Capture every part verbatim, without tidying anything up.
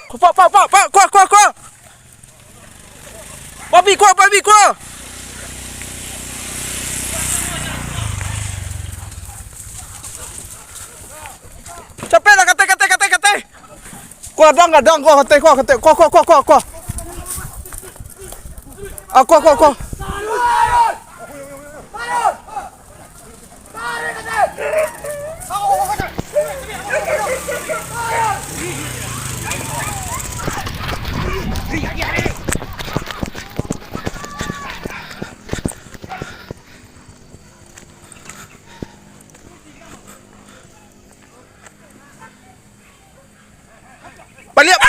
Pak, pak, pak, pak, kuah, kuah, kuah. Babi, kuah, babi, kuah. Capek lah, katai, katai, katai, katai. Kuah, dang, dang, kuah, katai, kuah, katai, kuah, kuah, kuah, kuah, kuah. Ah, kuah, kuah, kuah. Baliak.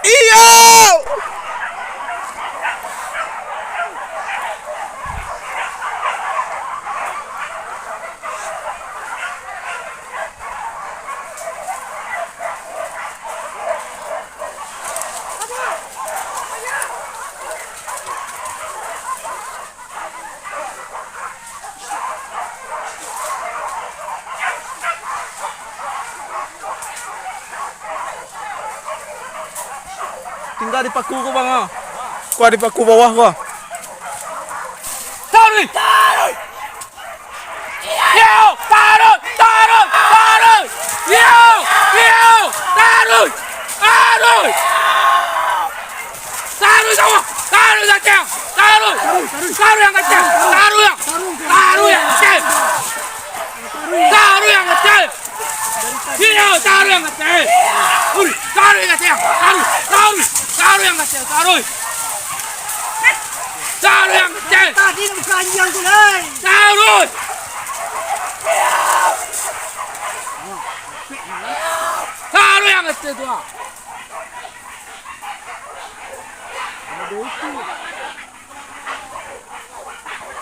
Iyo! Tingga dipaku ko, Bang, ah. Kuah dipaku bawah ko. Taruih! Taruih! Iyo! Taruih! Taruih! Taruih! Iyo! Iyo! Taruih! Taruih! Taruih ka bawah! Taruih ka ateh! Taruih! Taruih yang ka ateh! Taruih yang! Taruih yang ka ateh! Iyo, taruih yang ka ateh! Ui, taruih yang ka ateh! Taruih! Taruih! Taruih yang ka ateh! Taruih! Taruih yang ka ateh! Tadi nak buka anjiang tu, lai! Taruih! Taruih yang ka ateh tu, ah! Ada itu.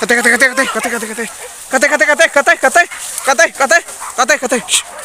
Katai, katai, katai, katai, katai, katai, katai. Katai, katai, katai, katai, katai. Katai, katai, katai, katai, katai. Shh.